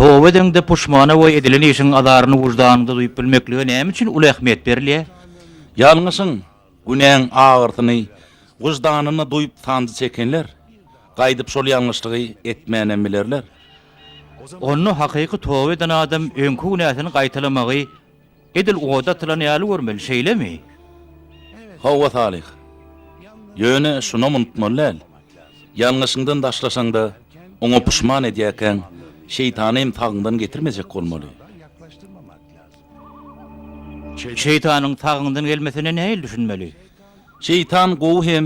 Toba edeňde puşmana we edilen işiň azaryny wyždanyňda duýup bilmeklige näme üçin uly ähmiýet berilýär? Ýalňyşyň, günäň agyrsyny wyždanynda duýup sanjy çekenler, gaýdyp şol ýalňyşlygy etmänem bilerler. Onda hakyky toba eden adam öňki günäsini gaýtalamagy edil oda atylan ýaly görmeli, şeýlemi? Hawa, Salyh. Ýöne şunam unutmaly däl. Ýalňyşyňdan daşlaşaňda, oňa puşman edýärkäň, şeýtany hem sagyňdan getirmejek bolmaly. Şeýtanyň sagyňdan gelmesine nähili düşünmeli? Şeýtan gowy hem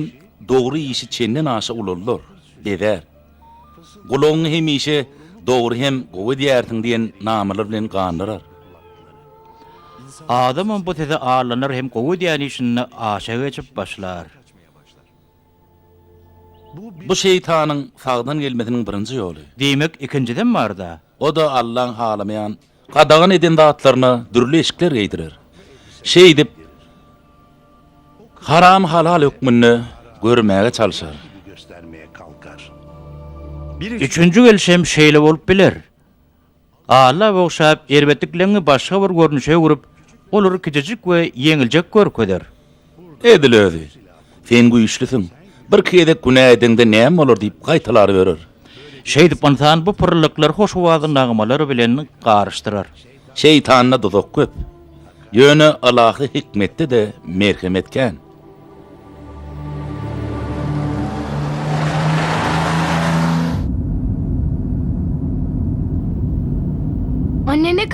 dogry işi çenden aşa ulaldar, bezär. Gulagyňy hemişe dogry hem gowy edýärsiň diýen namalar bilen gandyrar. Adamam bu sese aldanar hem gowy edýän işinde aşa geçip başlar. Bu şeýtanyň sagdan gelmesiniň birinji ýoly. Diýmek, ikinjisem bar-da. O-da Allaň halamaýan, gadagan eden zatlaryna dürli eşikler geýdirer. Şeýdip, haramy halal hökmünde görmäge çalşar. Üçünji gelşem şeýle bolup biler. Alla ogşap, erbetlikleňňi başga bir görnüşe öwrüp, olary kiçijik we ýeňiljek görkezer. Edil özi. Sen güýçlüsiň. Birki gezek günä edeňde näme bolar diýip gaýtalar ýörer. Şeýdip ynsan bu pyrlyklary hoş owazly nagmalar bilen garyşdyrar. Şeýtanda duzak köp. Ýöne ylahy hikmetde-de merhemet kän.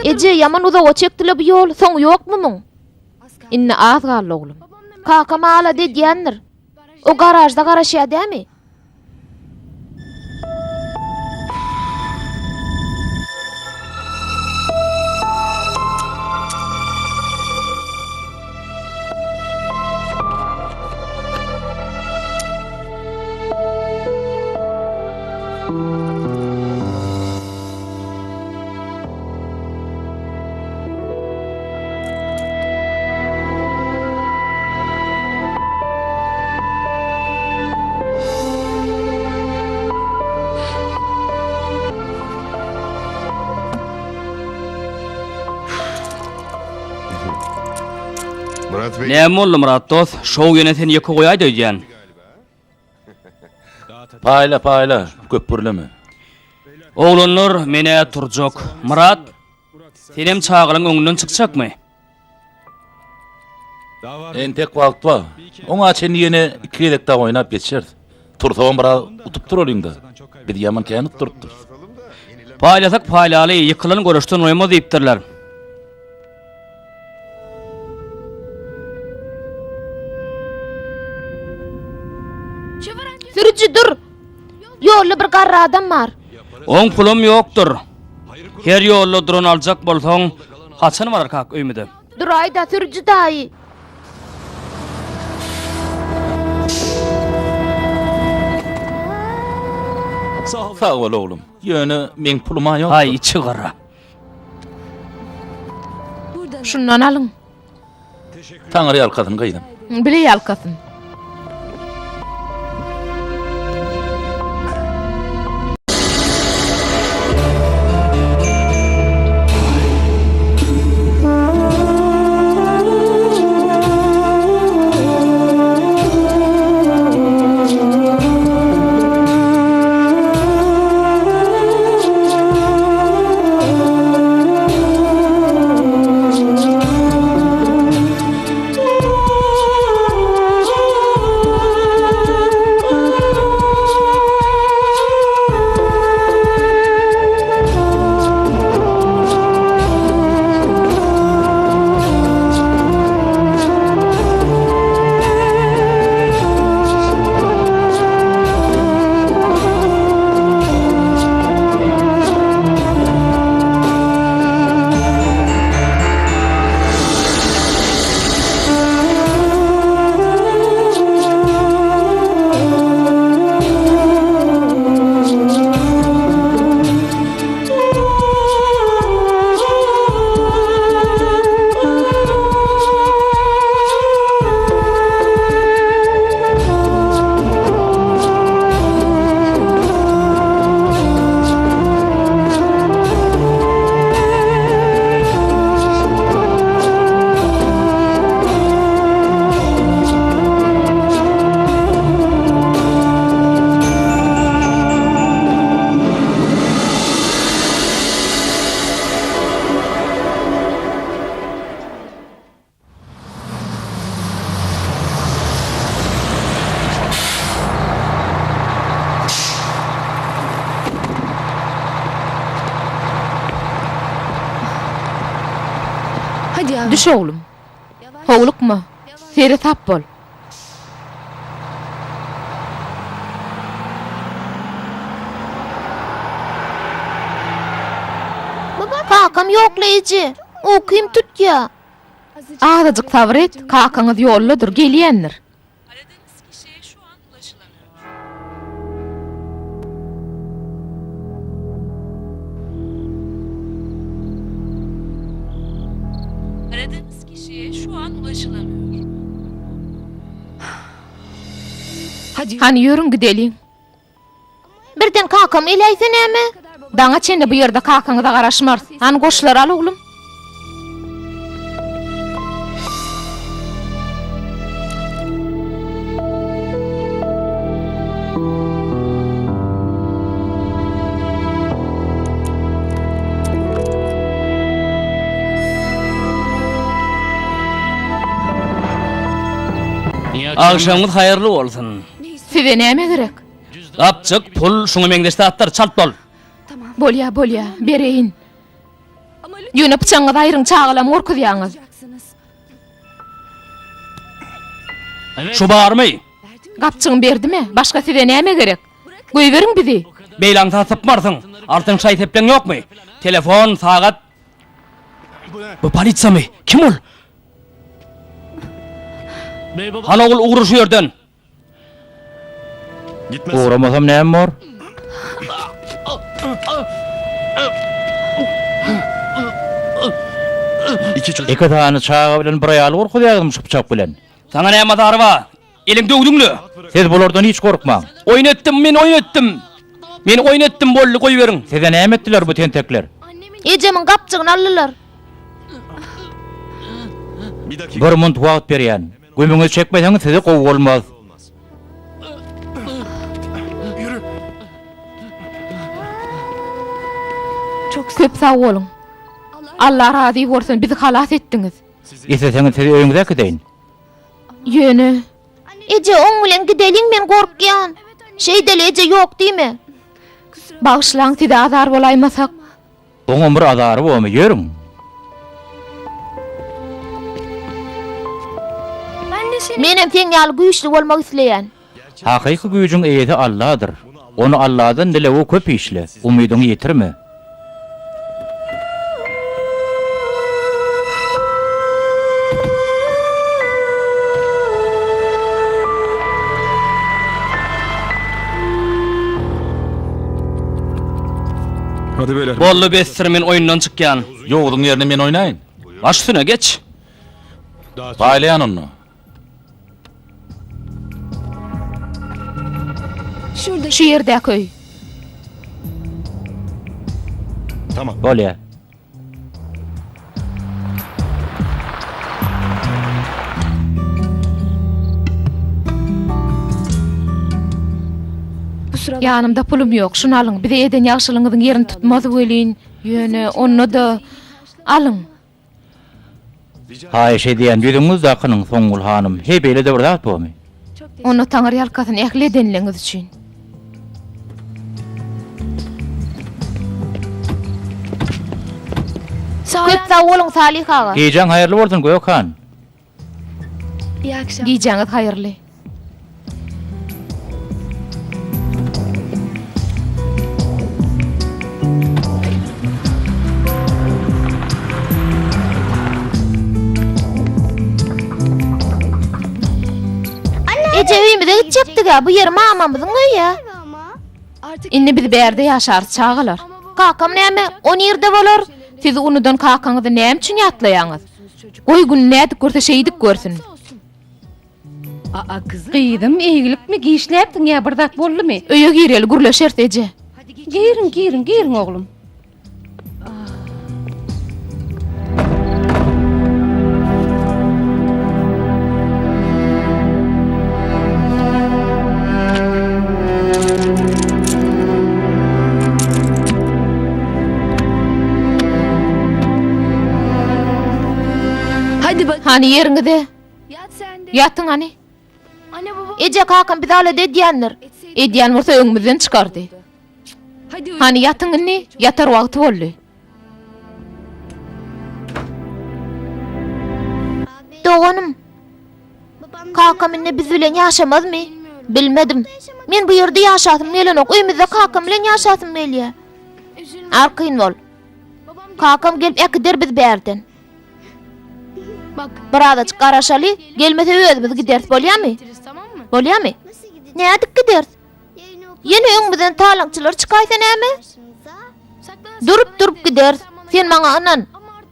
Eje, ýaman uzaga çekdi-le bu ýol, soňy ýokmy muň? Indi az galdy, oglum. Kakam alada edýändir. O garažda garaşýar dämi? Näme boldy Myrat dost? Şow ýene seni ýeke goýaýdy öýdýän. Paýla, paýla, köp gürleme. Oglanlar, men-ä turjak. Myrat, senem çagalaň öňünden çykjakmy? Entek wagt bar. Oňa çenli ýene iki gezek dagy oýnap geçeris. Tursagam biraz utup duralyň-da. Biz ýaman kän utdurypdyrys. Paýlasak paýlaly, ýykylan göreşden doýmaz diýipdirler. Sürüji dur! Ýolda bir garry adam bar. Oň pulam ýokdur. Her ýolda duran aljak bolsaň, haçan bararkak öýmüze? Duraý-da, sürüji daýy. Sag bol, oglum. Ýöne meň pulum-a ýokdur. Haý, içigara. Şundan alyň. Taňry ýalkasyn gyzym. Bile ýalkasyn. Düş oglum. Howlukma. Seresap bol. Kakam ýokla eje. Ukym tutýa. Azajyk sabyr et, kakaňyz ýoldadyr, gelýändir. Hany ýörüň gideliň. Birden kakam eläýse näme? Daňa çenli bu ýerde kakaňyza garaşmarys. Hany goşlary al oglum. Agşamyňyz haýyrly bolsun. Size näme gerek? Gapjyk, pul, şuňa meňzeş zatlar, çalt bol. Bolýa, bolýa, bereýin. Ýöne pyçagyňyzy aýryň, çagalam gorkuzýaňyz. Şu barmy? Gapjygyny berdim-ä, başga size näme gerek? Goýberiň bizi! Beýle aňsat sypmarsyň. Altyn şaý-sepleň ýokmy? Telefon, sagat. Bu polisiýamy? Kim ol? Hany ogul, ugra şu ýerden. Ugramasam näme bor? Iki sany çaga bilen bir aýaly gorkuzýaňyzmy şu pyçak bilen? Saňa näme azary bar? Eliň döwdüň-le. Siz bulardan hiç gorkmaň. Oýun etdim, men oýun etdim. Men oýun etdim, boldy, goýberiň. Size näme etdiler bu tentekler? Ejemiň gapjygyny aldylar. Bir munt wagt berýän. Gümüňizi çekmeseňiz size gowy bolmaz. Köp sag boluň. Allah razy bolsun, bizi halas etdiňiz. Isleseňiz sizi öýüňize äkideýin. Ýöne. Eje, oň bilen gideliň, men gorkýan. Şeýdeli, eje, ýok diýme. Bagyşlaň, size azar bolaýmasak. Oňam bir azary bormy, ýörüň. Menem seň ýaly güýçli bolmak isleýän. Hakyky güýjüň eýesi Alladyr. Ony Alladan dile we köp işle, umydyňy ýitirme. Boldy besdir men oýundan çykýan. Ýowuzyň ýerine men oýnaýyn. Baş üstüne geç. Paýlaýan onda. Şu ýerdäki öý. Bolýa. Ýanymda pulum ýok, şuny alyň. Bize eden ýagşylygyňyzyň ýerini tutmaz welin, ýöne onda-da alyň. Haýyş edýän, ýüzüňizi dakynyň, Soňgül hanym. Heý, beýle-de bir zat bormy? Onda Taňry ýalkasyn ähli edenleňiz üçin. Köp sag boluň, Salyh aga. Gijäň haýyrly bolsun, Gökhan. Gijäňiz haýyrly. Eje öýümize gitjekdik-ä, bu ýer mamamyzyň öýi-ä. Indi biz bärde ýaşarys, çagalar. Kakam näme, o nirde bolar? Siz unudan kakaňyzy näme üçin ýatlaýaňyz? Goý gün nädip görse şeýdip görsün. Gyzym, eýgilikmi, giçläpdiň ýa bir zat boldumy? Öýe gireli, gürleşeris eje. Giriň, giriň, giriň oglum. Hany ýeriňize. Ýatyň hany. Eje kakam bizi alada edýändir. Edýän bolsa öňümizden çykardy. Hany ýatyň indi, ýatar wagty boldy. Doganym. Kakam indi biz bilen ýaşamazmy? Bilmedim. Men bu ýerde ýaşasym gelenok. Öýümizde kakam bilen ýaşasym gelýär. Arkaýyn bol. Kakam gelip äkider bizi bärden. Birazajyk garaşaly, gelmese özümiz gideris, bolýamy? Bolýamy? Nädip gideris? Ýene öňümizden talaňçylar çykaýsa näme? Durup-durup gideris. Sen maňa ynan.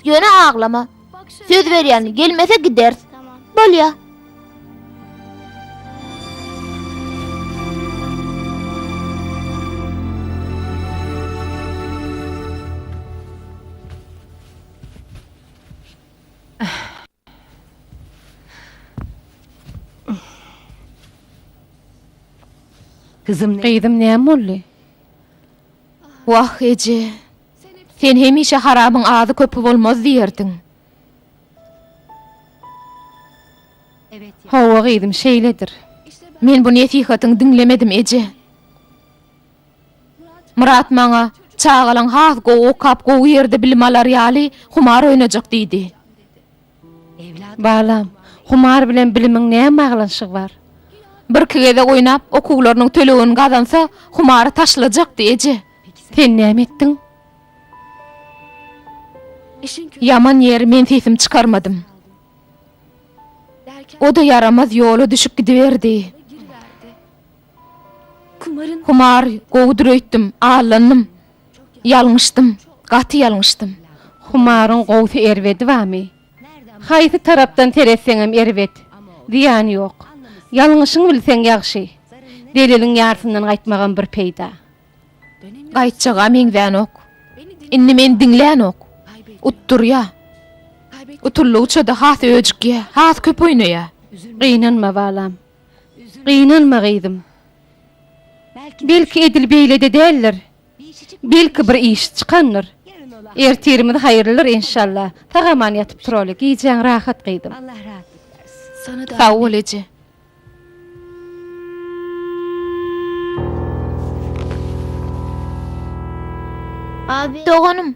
Ýöne aglama. Söz berýän, gelmese gideris. Bolýa. Gyzym näme boldy? Wah, eje. Sen hemişe haramyň azy-köpi bolmaz diýerdiň. Hawa, gyzym, şeýledir. Men bu nesihatyňy diňlemedim, eje. Myrat maňa, Çagalaň has gowy okap, gowy ýerde bilim alar ýaly, humar oýnajak diýdi. Balam, humar bilen bilimiň näme baglanyşygy bar? Birki gezek oýnap, okuwlarynyň tölegini gazansa, humary taşlajakdy, eje. Sen näme etdiň? Ýaman ýeri men sesimi çykarmadym. O-da ýaramaz ýola düşüp gidiberdi. Humar gowudyr öýtdüm, allandym. Ýalňyşdym, gaty ýalňyşdym. Humaryň gowusy erbedi barmy? Haýsy tarapdan seretseňem erbet. Zyýany ýok. Ýalňyşyňy bilseň ýagşy. Zeleliň ýarsyndan gaýtmagam bir peýda. Gaýtjaga meňzänok. Indi meni diňlänok. Utdurýa. Utuldygyça-da has öjükýä, has köp oýnaýa. Gynanma, balam. Gynanma gyzym. Belki edil beýle-de däldir. Belki bir iş çykandyr. Ertirimiz haýyrlydyr enşalla. Sag-aman ýatyp turaly. Gijäň rahat gyzym. Sag bol eje. Doganym.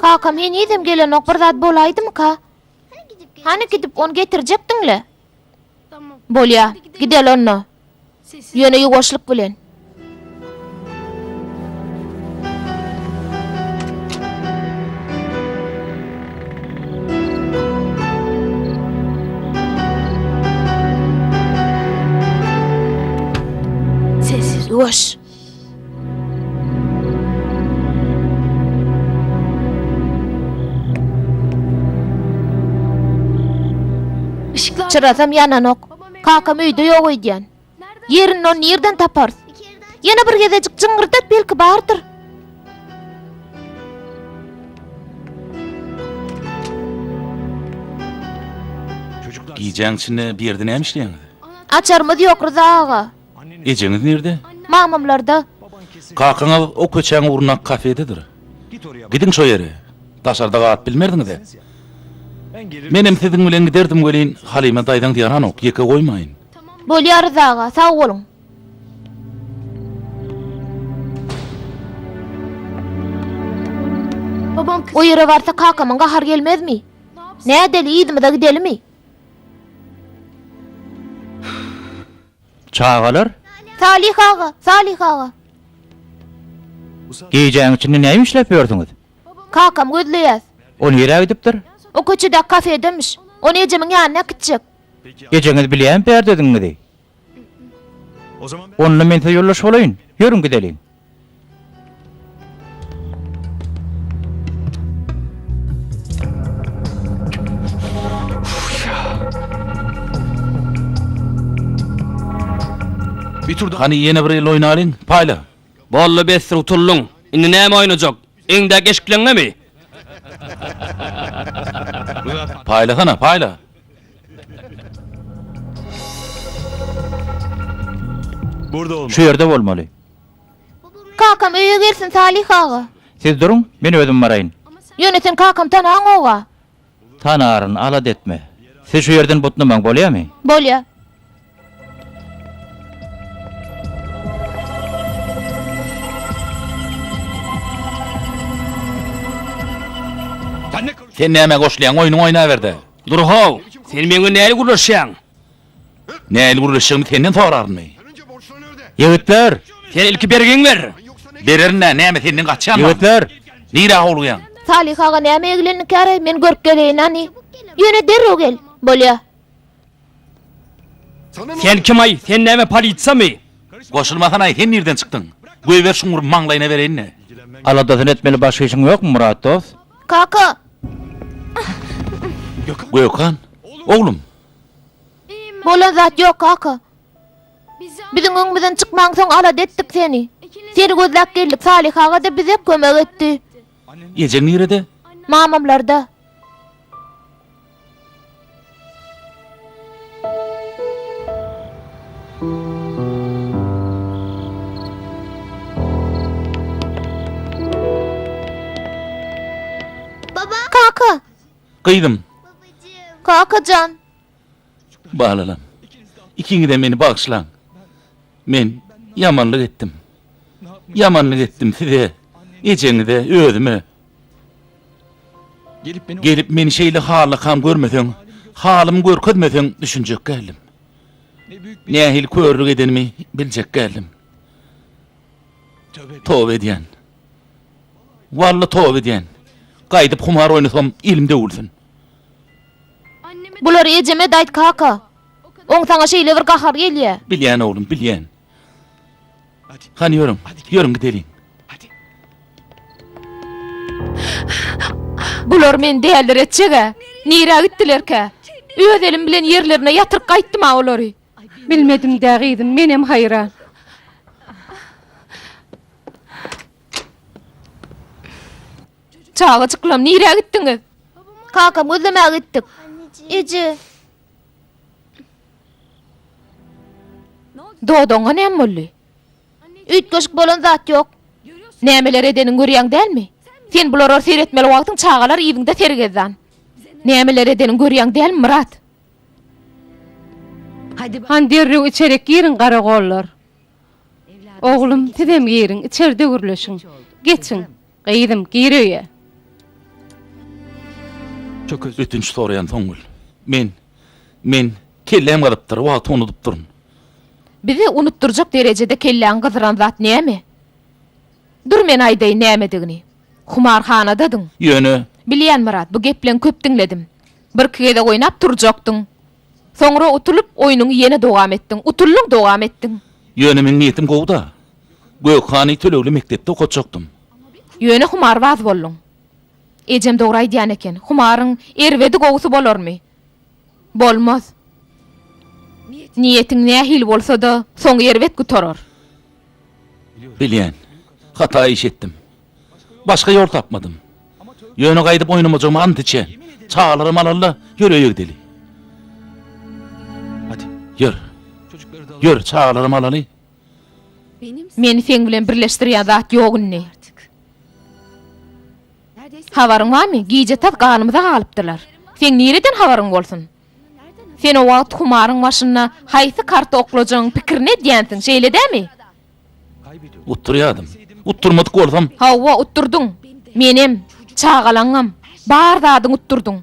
Kakam henizem gelenok bir zat bolaýdymyka? Hany gidip ony getirjekdiň-le? Bolýa, gideli onda. Ýöne ýuwaşlyk bilen. Ýuwaş. Çyrasam ýananok. Kakam öýde ýok öýdýän. Ýerinde ony nirden taparys? Ýene bir gezejik jyňňyrdat belki bardyr. Gijäň içinde bu ýerde näme işleýäňiz? Açarymyz ýok Ryza aga. Ejeňiz nirde? Mamamlarda. Kakaňyz o köçäň ugrundaky kafededir. Gidiň şo ýere. Daşarda galyp bilmerdiňiz-ä. Menem siziň bilen giderdim welin, Halyma daýzaň ýaranok, ýeke goýmaýyn. Bolýar Ryza aga, sag boluň. O ýere barsa kakamyň gahary gelmezmi? Nädeli, yzymyza gidelimi? Çagalar? Salyh aga, Salyh aga. Gijäň içinde näme işläp ýörsüňiz? Kakamy gözleýäs. O nirä gidipdir? O köçedäki kafedemiş. Ony ejemiň ýanyna äkitjek. Ejeňiz bilýärmi bärdediginizi? Onda men size ýoldaş bolaýyn. Ýörüň gideliň. Hany ýene bir el oýnalyň, paýla. Boldy besdir utuldyň. Indi näme oýnajak? Eňdäki eşikleňňemi? Paýlasana, paýla. Şu ýerde bolmaly. Kakam öýe gelsin Salyh aga. Siz duruň, men özüm baraýyn. Ýöne sen kakamy tanaňoga. Tanaryn, alada etme. Siz şu ýerden butnamaň, bolýamy? Bolýa. Sen nämä goşulýaň, oýnuňy oýnaber-dä. Dur how, sen meň bilen nähili gürleşýäň? Nähili gürleşjegimi senden sorarynmy? Ýigitler! Sen ilki bergiňi ber. Bererin-dä, näme senden gaçýanmy? Ýigitler! Nirä howlugýaň? Salyh aga näme eglendikäre, men görüp geleýin hany. Ýöne derrew gel. Bolýa. Sen kim-aý? Sen näme polisiýamy? Goşulmasana-aý, sen nirden çykdyň? Goýber şuň bir maňlaýyna bereýin-le. Aladasyny etmeli başga işiň ýokmy, Myrat dost? Kaka! Gökhan, oglum! Bolan zat ýok, kaka. Biziň öňümizden çykmaňsoň alada etdik seni. Seni gözläp geldik, Salyh aga-da bize kömek etdi. Ejeň nirede? Mamamlarda. Kaka! Gyzym! Kakajan! Balalam, ikiňizem meni bagyşlaň. Men ýamanlyk etdim. Ýamanlyk etdim size, ejeňize, özüme. Gelip meni şeýle hallakam görmeseň, halymy görkezmeseň düşünjek däldim. Nähili körlük edenimi biljek däldim. Toba edýän. Walla toba edýän. Gaýdyp humar oýnasam elim döwülsin. Bulary ejeme-de aýt kaka. Oň saňa şeýle bir gahary gelýä. Bilýän oglum, bilýän. Hany ýörüň, ýörüň gideliň. Bular meni däliretjeg-ä. Nirä gitdilerkä? Öz elim bilen ýerlerine ýatyryp gaýtdym-a olary. Bilmedim-dä gyzym, menem haýran. Çagajyklam, nirä gitdiňiz? Kakam gözlemäge gitdik. Eje. Dodagyňa näme boldy? Üýtgeşik bolan zat ýok. Nämeler edeniňi görýäň dälmi? Sen bulara seretmeli wagtyň çagalar yzyňda sergezdan. Nämeler edeniňi görýäň dälmi, Myrat? Han derrew içerik giriň garagollar. Oglum, sizem giriň, içerde gürleşiň. Geçiň, gyzym, gir öýe. Ötünç soraýan Soňgül. Men, men, kelläm gyzypdyr, wagty unudypdyryn. Bizi unutdyrjak derejede kelläňi gyzyran zat näme? Dur men aýdaýyn nämedigini. Humarhanadadyň. Ýöne. Bilýän Myrat, bu gepleňi köp diňledim. Birki gezek oýnap turjakdyň. Soňra utulyp, oýnuňy ýene dowam etdiň. Utuldyň, dowam etdiň. Ýöne meň niýetim gowy-da. Gökhany tölegli mekdepde okatjakdym. Ýöne humarbaz bolduň. Ejem dogry aýdýan eken. Humaryň erbedi gowusy bolarmy? Bolmaz. Niýetiň nähili bolsa-da, soňy erbet gutarar. Bilýän. Hata iş etdim. Başga ýol tapmadym. Ýöne gaýdyp oýnamajagyma ant içýän. Çagalaram alaly-da, ýör öýe gideli. Ýör. Ýör, çagalaram alaly. Meni seň bilen birleşdirýän zat ýok indi. Habaryň barmy, gije tas ganymyza galypdylar. Seň nireden habaryň bolsun? Sen o wagt humaryň başynda haýsy karty oklajagyň pikirini edýänsiň, şeýle dämi? Utdurýadym. Utdurmadyk bolsam. Hawa, utdurdyň. Menem, çagalaňňam, bar zadyňy utdurdyň.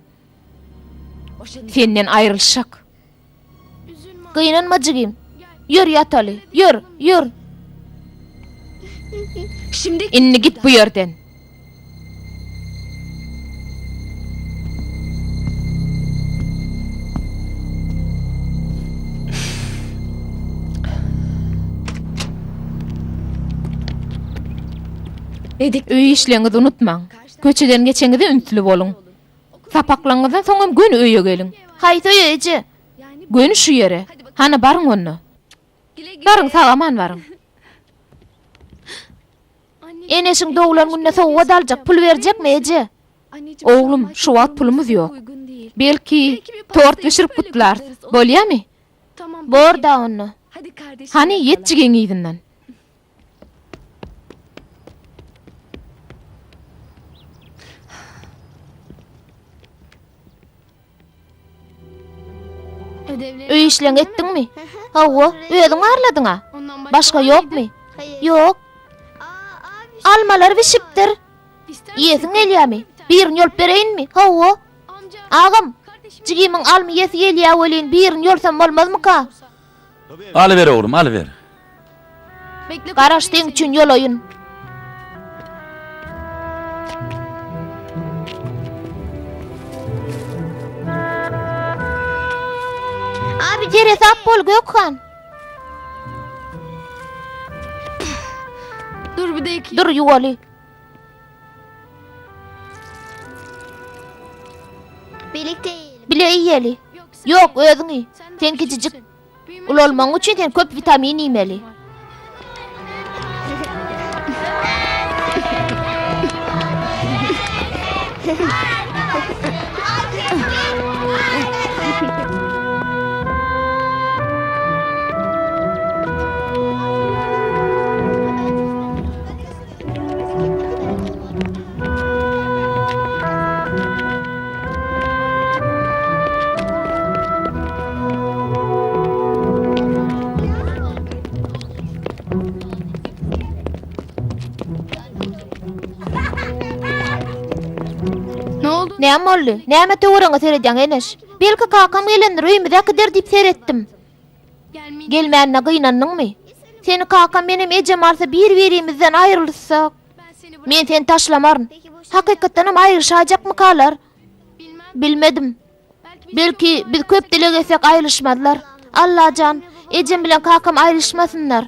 Senden aýrylyşjak. Gynanma jigim. Ýör ýataly. Ýör, ýör. Indi git bu ýerden. Öý işleňizi unutmaň. Köçeden geçeňizde ünsli boluň. Sapaklaryňyzdan soňam göni öýe geliň. Haýsy öýe, eje? Göni şu ýere. Hany, baryň onda. Baryň, sag-aman baryň. Eneşiň doglan gününe sowgat aljak, pul berjekmi, eje? Oglum, şu wagt pulumyz ýok. Belki, tort bişirip gutlarys. Bolýamy? Bor-da onda. Hany, ýet jigiň yzyndan. Öý işleňi etdiňmi? Hawa, özüň barladyň-a. Başga ýokmy? Ýok. Almalar bişipdir. Iýesiň gelýärmi? Birini ýolup bereýinmi? Hawa. Agam, jigimiň alma iýesi gelýä welin, birini ýolsam bolmazmyka? Alyber oglum, alyber. Garaş seň üçin ýolaýyn. Seresap bol, Gökhan. Dur ýuwaly. Bile iýeli. Ýok, özüň iý. Sen kiçijik. Ulalmagyň üçin sen köp witamin iýmeli. Näme boldy? Näme töweregiňe seredýäň, Eneş? Belki kakam gelendir, öýümize äkider diýip seretdim. Gelmänine gynandyňmy? Seni kakam menem ejem alsa bir-birimizden aýrylyşsak. Men seni taşlamaryn. Hakykatdanam aýryşaýjakmykalar? Bilmedim. Belki biz köp dileg etsek aýrylyşmazlar. Allajan, ejem bilen kakam aýrylyşmasynlar.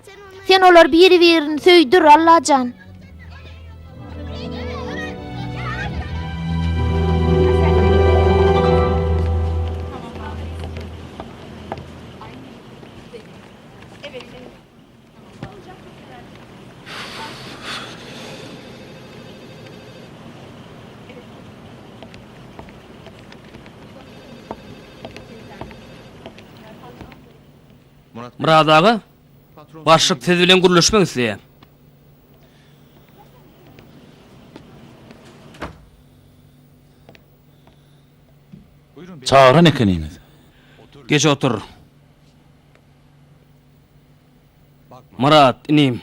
Sen olary biri-birini söýdür, Allajan. Myrat aga, başlyk siz bilen gürleşmek isleýär. Çagyran ekeniňiz. Geç otur. Myrat, inim,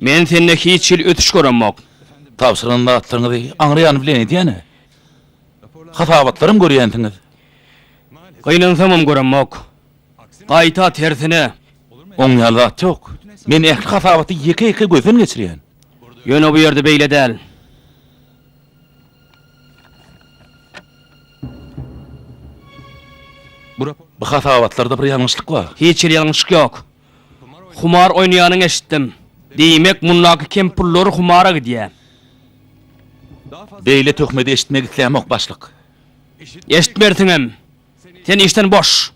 men sende hiç hili ösüş göremok. Tabşyran zatlaryňyzy aňry ýany bilen edýän-ä. Hasabatlaram görýänsiňiz. Gynansamam göremok. Gaýta tersine. Oň ýaly zat ýok. Men ähli hasabaty ýeke-ýeke gözden geçirýän. Ýöne bu ýerde beýle däl. Bu hasabatlarda bir ýalňyşlyk bar. Hiç hili ýalňyşlyk ýok. Humar oýnaýanyňy eşitdim. Diýmek, mundaky kem pullar humara gidýär. Beýle töhmedi eşitmek islämok, başlyk. Eşitmersiňem. Sen işden boş.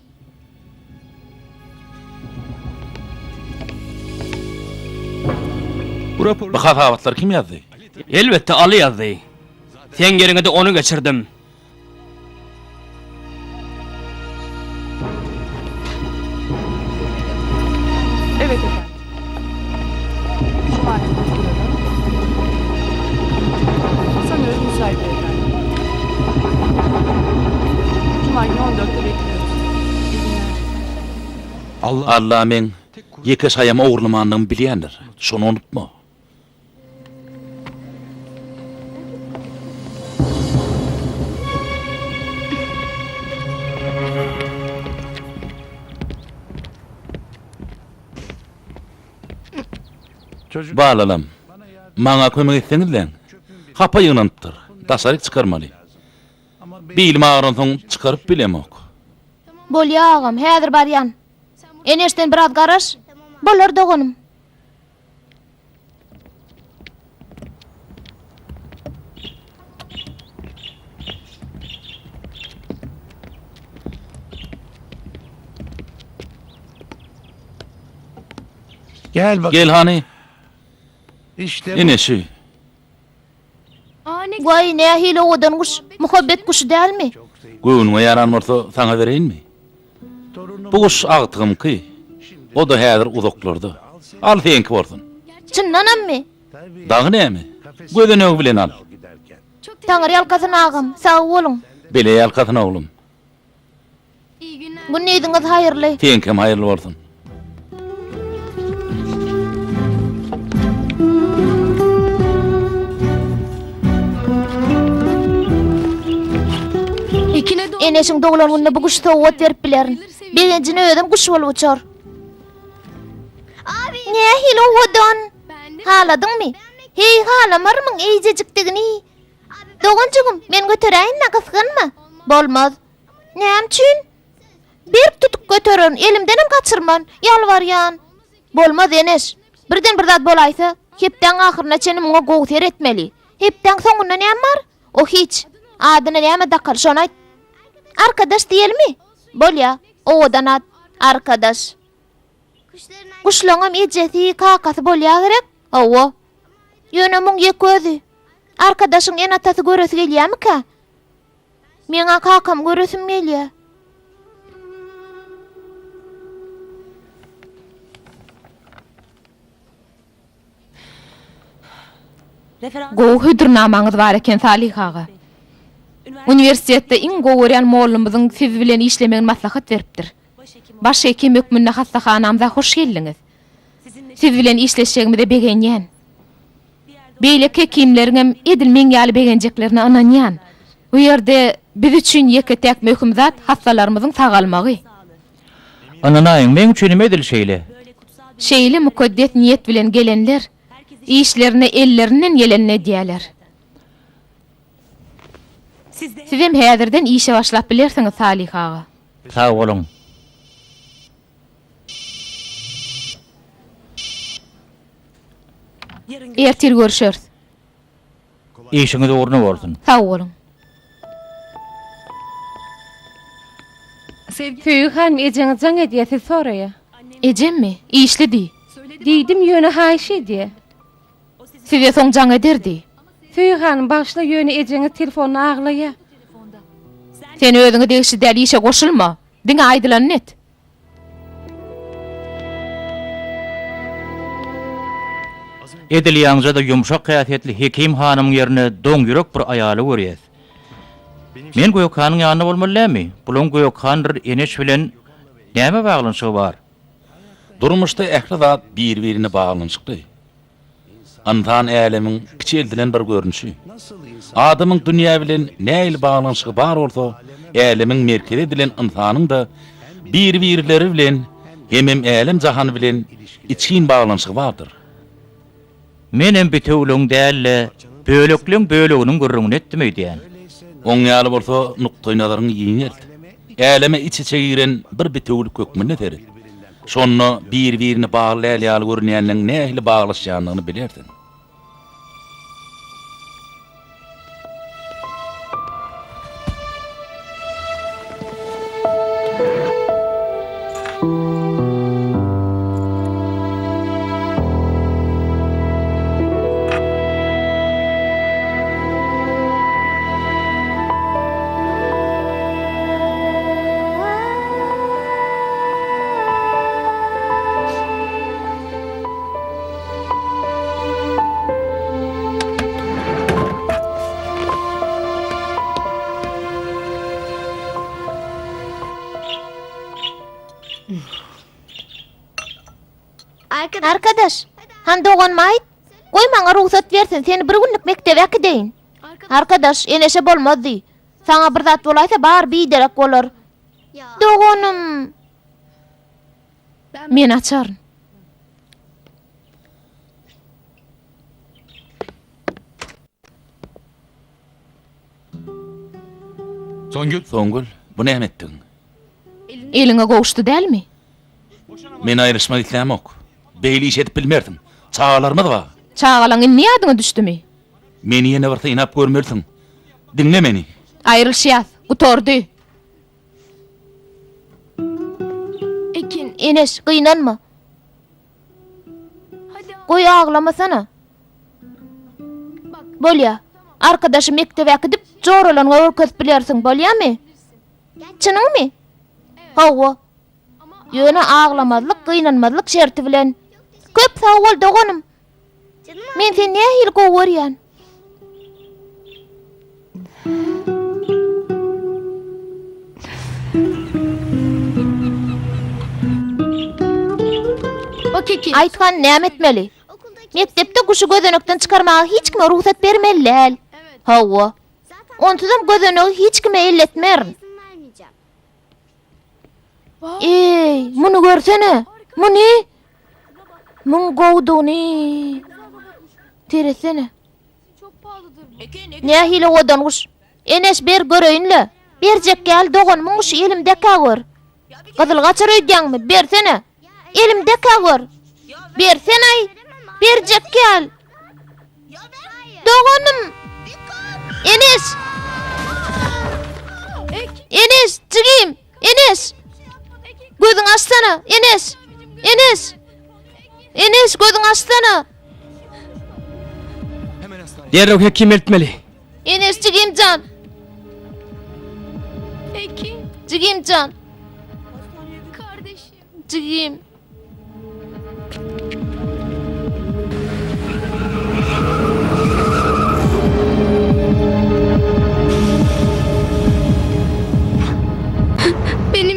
Bu hasabatlary kim ýazdy? Elbetde, Aly ýazdy. Seň ýeriňe-de ony geçirdim. Evet efendim. Cuma günü burada. Sanıyorum müsait beyefendi. Cuma günü 14'te bekliyoruz. İyi günler. Allah meň ýeke şaýam ogurlamandygymy bilýändir. Şony unutma. Balalam, maňa kömek etseňizläň. Hapa ýygnanypdyr. Daşaryk çykarmaly. Bilim agransoň çykaryp bilemok. Bolýa agam, häzir barýan. Eneş sen biraz garaş. Bolar doganym. Gel bak. Gel hany. İşte Ine şu. Waý, nähili owadan guş. Muhabbet guşy dälmi? Göwnüňe ýaran bolsa saňa bereýinmi? Bu guş agtygymky. O-da häzir uzaklarda. Al seňki bolsun. Çyndanammy? Dagy näme? Gözenegi bilen al. Taňry ýalkasyn agam, sag boluň. Bele ýalkasyn oglum. Gündiziňiz haýyrly. Seňkem haýyrly bolsun. Eneşiň doglan gününe bu guşy sowgat berip bilerin. Begenjine özem guş bolup uçar. Nähili owadan! Haladyňmy? Heý, halamarmyň eýjejikdigini? Doganjygym, men göteräýin-dä, gysganma. Bolmaz. Näme üçin? Berk tutup götererin, elimdenem gaçyrman, ýalbarýan. Bolmaz, Eneş. Birden bir zat bolaýsa, hepdäň ahyryna çenli muňa gowy seretmeli. Hepdäň soňunda näme bar? O hiç. Adyna näme dakaly, şony aýt. Arkadaş diýelimi? Bolýa. Owadan at. Arkadaş. Guşlaňam ejesi, kakasy bolýa gerek? Hawa. Ýöne muň ýeke özi. Arkadaşyň ene-atasy göresi gelýämikä? Meň-ä kakamy göresim gelýä. Gowy hödürnamaňyz bar eken Salyh aga. Uniwersitetde iň gowy görýän mollumyzyň siz bilen işlemegini maslahat beripdir. Baş hekim hökmünde hassahanamyza hoş geldiňiz. Siz bilen işleşjegimize begenýän. Beýleki hekimleriňem edil meň ýaly begenjeklerine ynanýan. Bu ýerde biz üçin ýeke-täk möhüm zat hassalarymyzyň sagalmagy. Ynanaýyň, meň üçinem edil şeýle. Şeýle mukaddes niýet bilen gelenler işlerine ellerinden gelenini edýärler. Sizem häzirden işe başlap bilersiňiz, Salyh aga. Sag boluň. Ertir görüşeris. Işiňiz ugruna bolsun. Sag boluň. Söýgi hanym ejeňiz jaň edýä sizi soraýa. Ejemmi? Işli diý. Diýdim ýöne haýyş edýä. Size soň jaň eder diý. Söýgi hanym bagyşla ýöne ejeňiz telefonda aglaýa. Sen özüňe degişli däl işe goşulma. Diňe aýdylanyny et. Edil ýaňja-da ýumşak häsiýetli Hekim hanymyň ýerine doňýürek bir aýaly görýäs. Men Gökhanyň ýanynda bolmaly dälmi? Bulaň Gökhandyr Eneş bilen näme baglanyşygy bar? Durmuşda ähli zat bir-birine baglanyşykly. Ynsan älemiň kiçeldilen bir görnüşi. Adamyň dünýä bilen nähili baglanyşygy bar bolsa, älemiň merkezi edilen ynsanyň-da bir-birleri bilen hemem älem-jahan bilen içgin baglanyşygy bardyr. Menem bitewüligiň däl-de, bölekleň böleginiň gürrüňini etdim öýdýän. Oň ýaly bolsa nukdaýnazaryňy giňelt. Äleme iç-içe giren bir bitewülik hökmünde seret. Şonda bir-birine bagly däl ýaly görünýänleň nähili baglaşýandygyny bilersiň. Arkadaş, han doganyma aýt, goý maňa rugsat bersin, seni bir günlük mekdebe äkideýin. Arkadaş, eneşe bolmaz diý. Saňa bir zat bolaýsa bary biderek bolar. Doganym! Men açaryn. Songül. Songül, bu näme etdigiň? Eliňe gowuşdy dälmi? Men aýrylyşmak islämok. Beýle iş edip bilmersiň. Çagalarymyz bar. Çagalaň indi ýadyňa düşdümi? Meni ýene bir synap görmelisiň. Diňle meni. Aýrylyşýas. Gutardy. Ekin, Eneş, gynanma. Goý aglamasana. Bolýa. Arkadaşy mekdebe äkidip, joralaryňa görkezip bilersiň, bolýamy? Çynyňmy? Hawa. Ýöne aglamazlyk, gynanmazlyk şerti bilen. Köp sag bol, doganym. Men seni nähili gowy görýän. Aýtgan näme etmeli? Mekdepde guşy gözenekden çykarmaga hiç kime rugsat bermeli däl. Hawa. Onsuzam gözenegi hiç kime elletmerin. Eý, muny görsene! Muny! Muň gowudygyny seretsene. Nähili owadan guş. Eneş ber göreýin-le. Berjek ýaly doganymyň guşy elimdekä gör. Gyzyl gaçar öýdýäňmi? Bersene. Elimdekä gör. Bersen-aý. Berjek ýaly. Doganym! Eneş! Eneş, jigim! Eneş! Gözüňi açsana, Eneş! Eneş! Eneş, gözüňi açsana! Derrew hekim eltmeli. Eneş, jigim jan! Jigim jan! Jigim!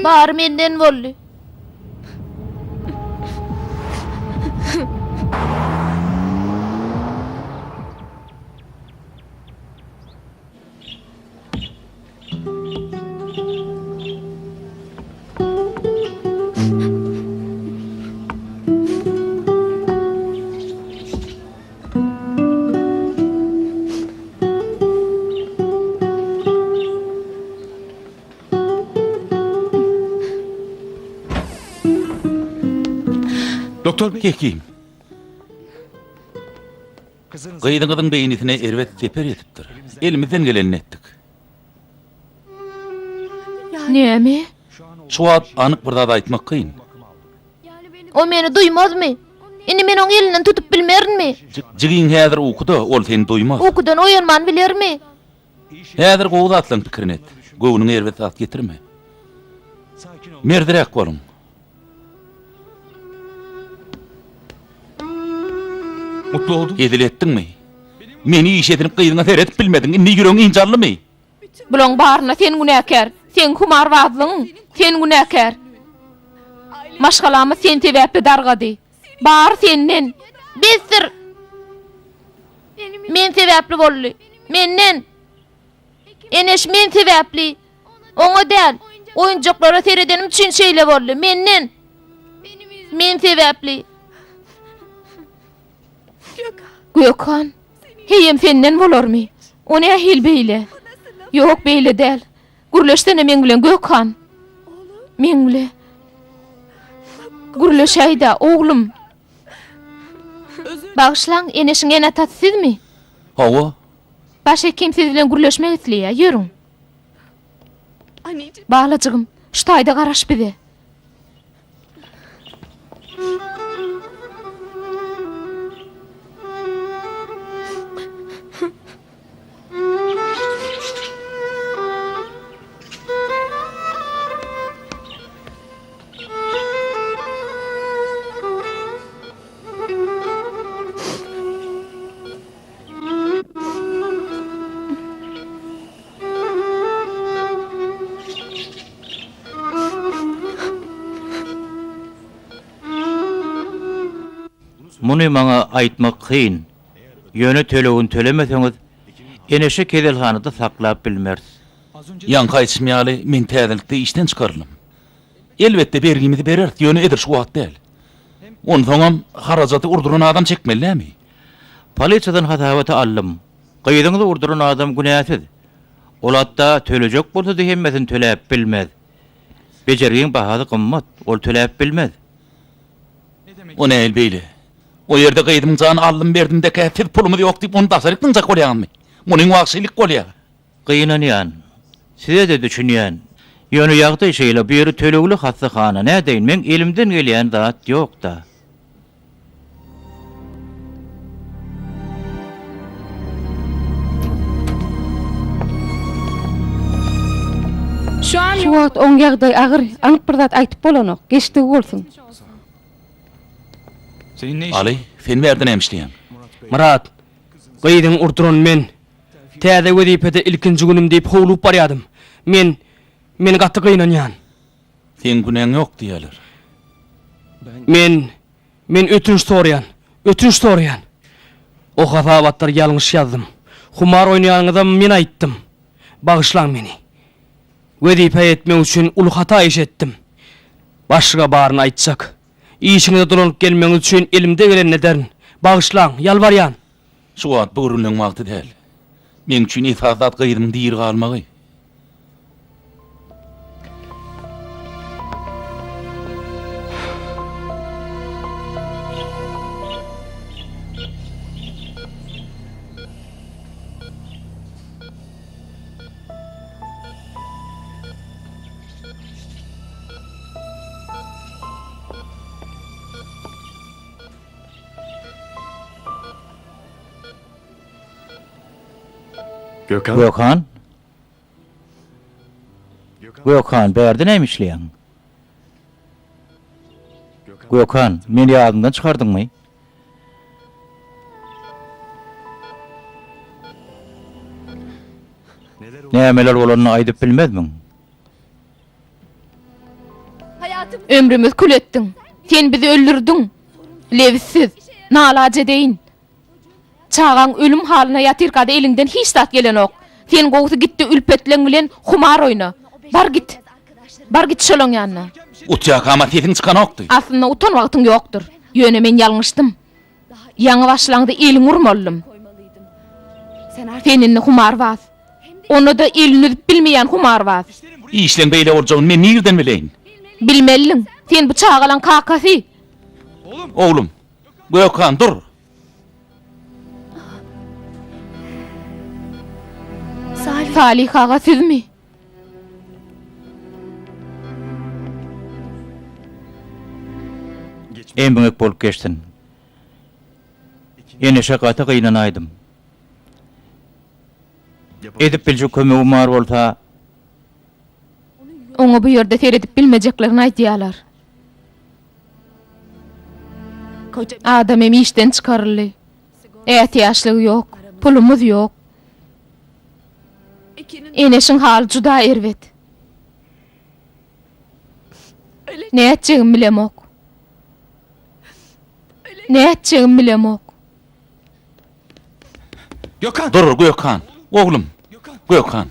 Bary menden boldy. Doktor Hekim. Gyzyňyzyň beýnisine erbet zeper ýetipdir. Elimizden gelenini etdik. Näme? Şu wagt anyk bir zat aýtmak kyn. O meni duýmazmy? Indi men oň elinden tutup bilmerinmi? Jigiň häzir ukuda, ol seni duýmaz. Ukudan oýanman bilermi? Häzir gowy zatlaryň pikirini et. Göwnüňe erbet zat getirme. Merdiräk boluň. Mutlu olduň. Hezil etdiňmi? Meni iş edinip gyzyňa seredip bilmediň. Indi ýüregiň ynjaldymy? Bulaň baryna sen günäkär. Seň humarbazlygyň. Sen günäkär. Maşgalamyz sen sebäpli dargady. Bary senden. Besdir! Men sebäpli boldy. Menden. Eneş men sebäpli. Oňa däl. Oýunjaklara seredenim üçin şeýle boldy. Menden. Men sebäpli. Gökhan, heýem senden bolarmy? O nähili beýle? Ýok, beýle däl. Gürleşsene meň bilen Gökhan. Meň bile. Gürleşäý-dä, oglum. Bagyşlaň, Eneşiň ene-atasy sizmi? Hawa. Baş hekim siz bilen gürleşmek isleýär. Ýörüň. Balajygym, şu taýda garaş bize. Muny maňa aýtmak kyn. Ýöne tölegini tölemeseňiz, Eneşi keselhanada saklap bilmeris. Ýaňky aýdyşym ýaly, men täzelikde işden çykaryldym. Elbetde, bergimizi bereris, ýöne edil şu wagt däl. Onsoňam, harajaty urduran adam çekmeli dälmi? Polisiýadan hasabaty aldym. Gyzyňyzy urduran adam günäsiz. Ol hatda tölejek bolsa-da hemmesini töläp bilmez. Bejergiň bahasy gymmat, ol töläp bilmez. O nähili beýle? O ýerde gyzymyň janyny aldym berdimdekä siz pulumyz ýok diýip ony daşaryk zyňjak bolýaňyzmy? Munyň wagşylyk bolýa. Gynanýan. Size-de düşünýän. Ýöne ýagdaý şeýle, bu ýeri tölegli hassahana, nädeýin, meň elimden gelýän zat ýok-da. Şu wagt oň ýagdaýy agyr, anyk bir zat aýtyp bolanok. Geçdigi bolsun. Aly, sen bärde näme işleýäň? Myrat, gyzyňy urduran men. Täze wezipede ilkinji günüm diýip howlugyp barýadym. Men, men gaty gynanýan. Seň günäň ýok diýýäler. Men, men ötünç soraýan, ötünç soraýan. O hasabatlary ýalňyş ýazdym. Humar oýnaýanyňyzam men aýtdym. Bagyşlaň meni. Wezipä ýetmek üçin uly hata iş etdim. Başlyga baryny aýtjak. Işiňize dolanyp gelmegiňiz üçin elimde gelenini ederin. Bagyşlaň, ýalbarýan. Şu wagt bu gürrüňleň wagty däl. Meň üçin esasy zat gyzymyň diri galmagy. Gökhan? Gökhan? Gökhan, bärde näme işleýäň? Gökhan, meni ýadyňdan çykardyňmy? Nämeler bolanyny aýdyp bilmezmiň? Ömrümiz kül etdiň. Sen bizi öldürdiň. Lebissiz, nalajedeýin. Çagaň ölüm halyna ýatyrka-da eliňden hiç zat gelenok. Sen gowusy git-de ülpetleň bilen humar oýna. Bar git. Bar git şolaň ýanyna. Utýakama sesiň çykanokdy. Aslynda utan wagtyň ýokdur. Ýöne men ýalňyşdym. Ýaňy başlaňda eliňi urmalydym. Sen indi humarbaz. Onda-da elini üzüp bilmeýän humarbaz. Işleň beýle boljagyny men nirden bileýin? Bilmelidiň. Sen bu çagalaň kakasy. Oglum, Gökhan, dur! Salyh aga sizmi? Emgek bolup geçsin. Eneşe gaty gynanaýdym. Edip biljek kömegim bar bolsa. Oňa bu ýerde seredip bilmejeklerini aýdýarlar. Adam hem işden çykaryldy. Ätiýaçlygy ýok, pulumyz ýok. Eneşiň haly juda erbet. Nätjegimi bilemok. Nätjegimi bilemok. Gökhan! Dur, Gökhan! Oglum! Gökhan!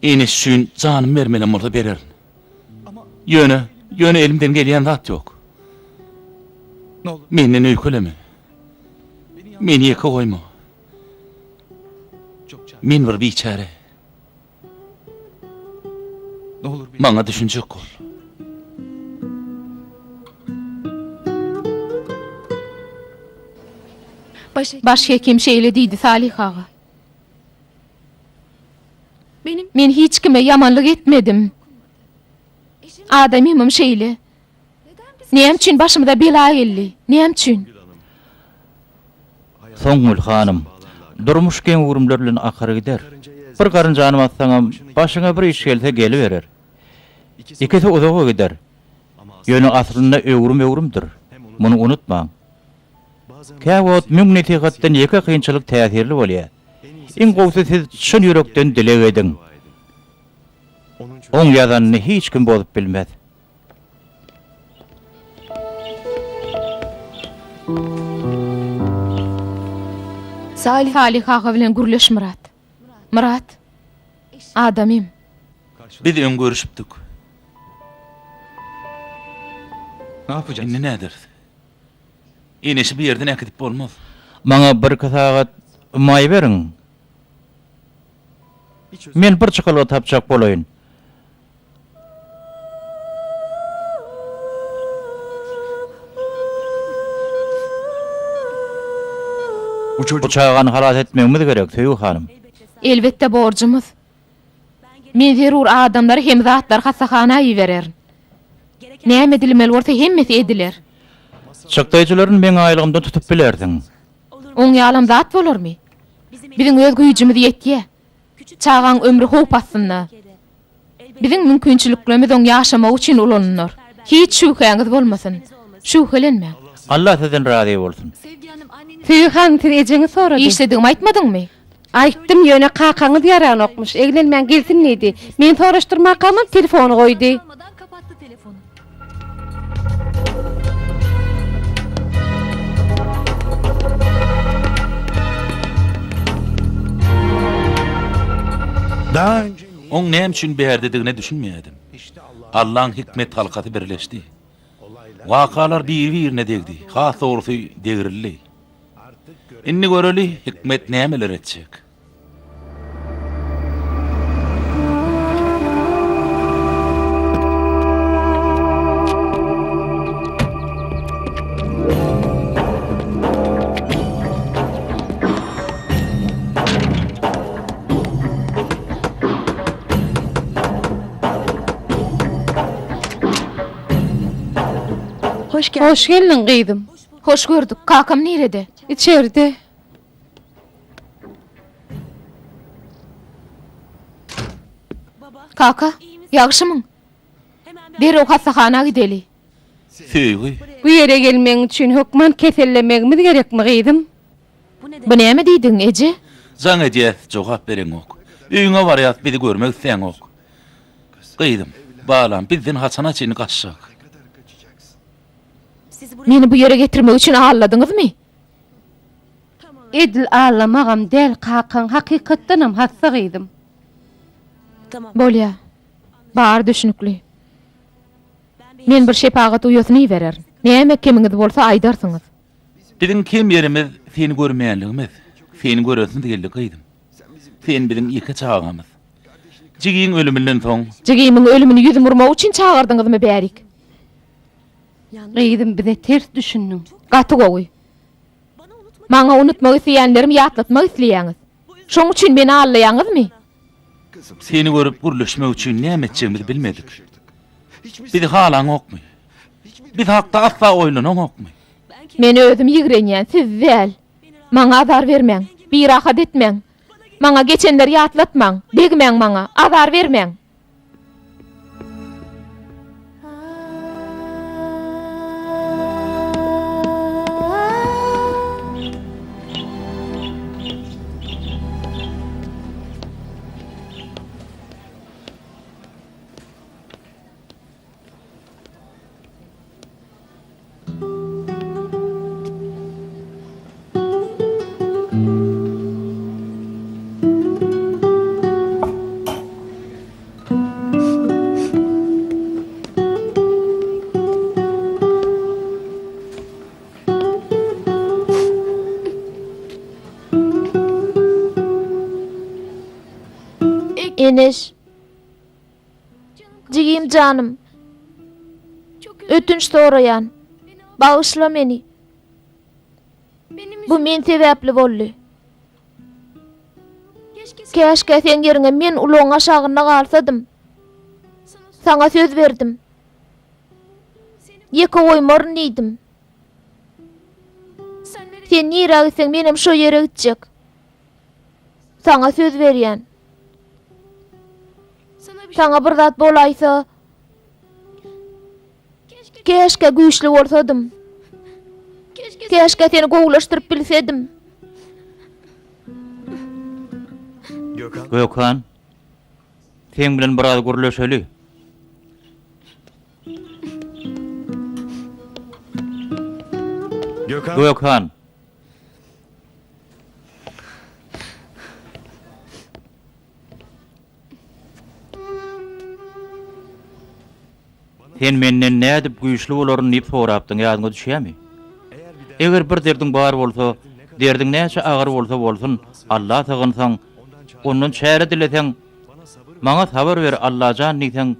Eneş üçin janymy bermelem bolsa bererin. Ýöne, ýöne elimden gelýän zat ýok. Menden öýkeleme. Meni ýeke goýma. Men bir biçäre. Maňa düşünjek bol. Baş hekim şeýle diýdi, Salyh aga. Men hiç kime ýamanlyk etmedim. Adamymam şeýle. Näme üçin başymyza bela geldi? Näme üçin? Soňgül hanym, durmuş geň öwrümler bilen akar gider. Bir garynjany bassaňam, başyňa bir iş gelse geliberer. Ikisi uzaga gider. Ýöne aslynda öwrüm öwrümdir. Muny unutmaň. Käwagt müň nesihatdan ýeke kynçylyk täsirli bolýar. Iň gowusy siz çyn ýürekden dileg ediň. Oň ýazanyny hiç kim bozup bilmez. Salyh aga bilen gürleş Myrat. Myrat. Adamym. Biz öň görüşipdik. Indi näderis? Eneşi bu ýerden äkidip bolmaz. Maňa birki sagat maý beriň. Men bir çykalga tapjak bolaýyn. Bu çagany halas etmegimiz gerek, Söýgi hanym. Elbetde borjumyz. Men zerur adamlary hem zatlary hassahana ibererin. Näme edilmeli bolsa hemmesi ediler. Çykdaýjylaryny meň aýlygymdan tutup bilersiň. Oň ýalam zat bolarmy? Biziň öz güýjümiz ýetýä. Çagaň ömri howp astynda. Biziň mümkinçiliklerimiz oň ýaşamagy üçin ulanylar. Hiç şübhäňiz bolmasyn. Şübhelenmäň. Allah sizden razy bolsun. Söýgi hanym siz ejeňiz sorady. Işledigimi aýtmadyňmy? Aýtdym, ýöne kakaňyz ýaranokmyş, eglenmäň gelsin diýdi. Men soraşdyrmakamam telefony goýdy. Oň näme üçin bärdedigine düşünmeýärdim. Allaň hikmet halkasy birleşdi. Wakalar biri-birine degdi, has dogrusy degrildi. Indi göreli, hikmet nämeler etjek. Hoş geldiň gyzym. Hoş gördük. Kakam nirede? Içerde. Kaka, ýagşymyň? Derrew hassahana gideli. Söýgi. Bu ýere gelmegiň üçin hökman kesellemegimiz gerekmi, gyzym? Bu näme diýdigiň, eje? Jaň edýäs, jogap bereňok. Öýüňe barýas, bizi görmek isläňok. Gyzym, balam, bizden haçana çenli gaçjak? Meni bu ýere getirmek üçin aldadyňyzmy? Edil aldamagam däl, kakaň hakykatdanam hassa gyzym. Bolýa. Bary düşnükli. Men bir şepagat uýasyny ibererin. Näme kemiňiz bolsa aýdarsyňyz. Biziň kem ýerimiz seni görmeýänligimiz. Seni göresimiz geldi gyzym. Sen biziň ýeke çagamyz. Jigiň ölüminden soň. Jigimiň ölümini ýüzüm urmak üçin çagyrdyňyzmy bärik? Gyzym bize ters düşündiň. Gaty gowy. Maňa unutmak isleýänlerimi ýatlatmak isleýäňiz. Şoň üçin meni aldaýaňyzmy? Seni görüp gürleşmek üçin näme etjegimizi bilmedik. Bizi halaňokmy? Biz hakda asla oýlanaňokmy? Men özümi ýigrenýän, sizi däl. Maňa azar bermäň, birahat etmäň. Maňa geçenleri ýatlatmaň, degmäň maňa, azar bermäň. Eneş. Jigim janym. Ötünç soraýan. Bagyşla meni. Bu men sebäpli boldy. Käşgä seň ýeriňe men ulagyň aşagynda galsadym. Saňa söz berdim. Ýeke goýmaryn diýdim. Sen nirä gitseň menem şo ýere gitjek. Saňa söz berýän. Saňa bir zat bolaýsa, käşgä güýçli bolsadym. Käşgä seni gowulaşdyryp bilsedim. Gökhan, seň bilen biraz gürleşeli. Gökhan. Sen menden nädip güýçli bolaryn diýip sorapdyň, ýadyňa düşýärmi? Eger bir derdiň bar bolsa, derdiň näçe agyr bolsa bolsun, Alla sygynsaň, Ondan çäre dileseň, Maňa sabyr ber, Allajan diýseň,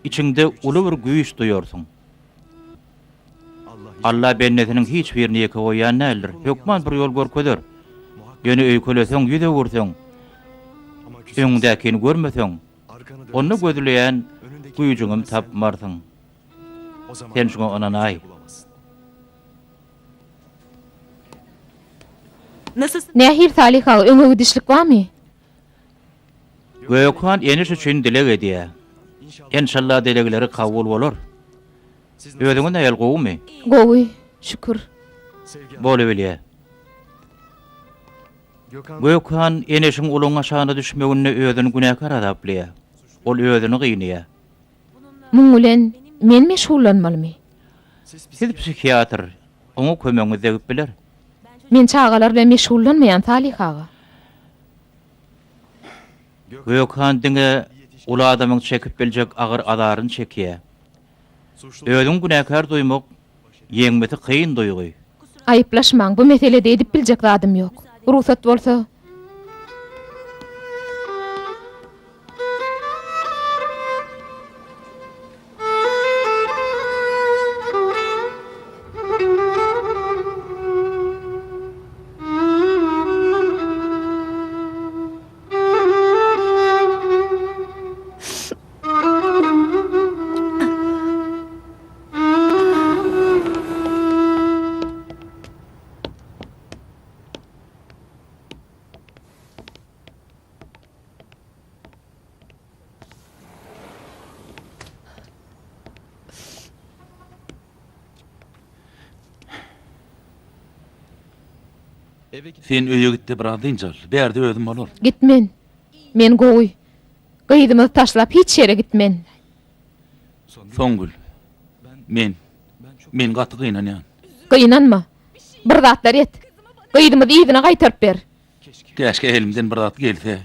içiňde uly bir güýç duýarsyň. Alla bendesiniň hiç birini ýeke goýýan däldir, hökman bir ýol görkezer. Ýöne öýkeleseň, ýüz öwürseň, öňüňdäkini görmeseň, onda gözleýän güýjüňem tapmarsyň. Sen şuňa ynanaý. Nähili Salyh aga, öňe gidişlik barmy? Gökhan Eneş üçin dileg edýär. Enşalla dilegleri kabul bolar. Özüňiz nähili gowumy? Gowy, şükür. Bolubilýär. Gökhan Eneşiň ulagyň aşagyna düşmeginde özüni günäkär hasaplaýar. Ol özüni gynaýar. Muň bilen men meşgullanmalymy? Siz psihiatr, oňa kömegiňiz degip biler. Men çagalar bilen meşgullanmaýan, Salyh aga. Gökhan diňe. Uly adamyň çekip biljek agyr azaryny çekýär. Özüňi günäkär duýmak ýeňmesi kyn duýgy. Aýyplaşmaň, bu meselede edip biljek zadym ýok. Rugsat bolsa. Sen öýe git-de biraz dynç al. Bärde özüm bolar. Gitmen. Men gowy. Gyzymyzy taşlap hiç ýere gitmen. Soňgül. Men, men gaty gynanýan. Gynanma. Bir zatlar et. Gyzymyzy yzyna gaýtaryp ber. Käşgä elimden bir zat gelse.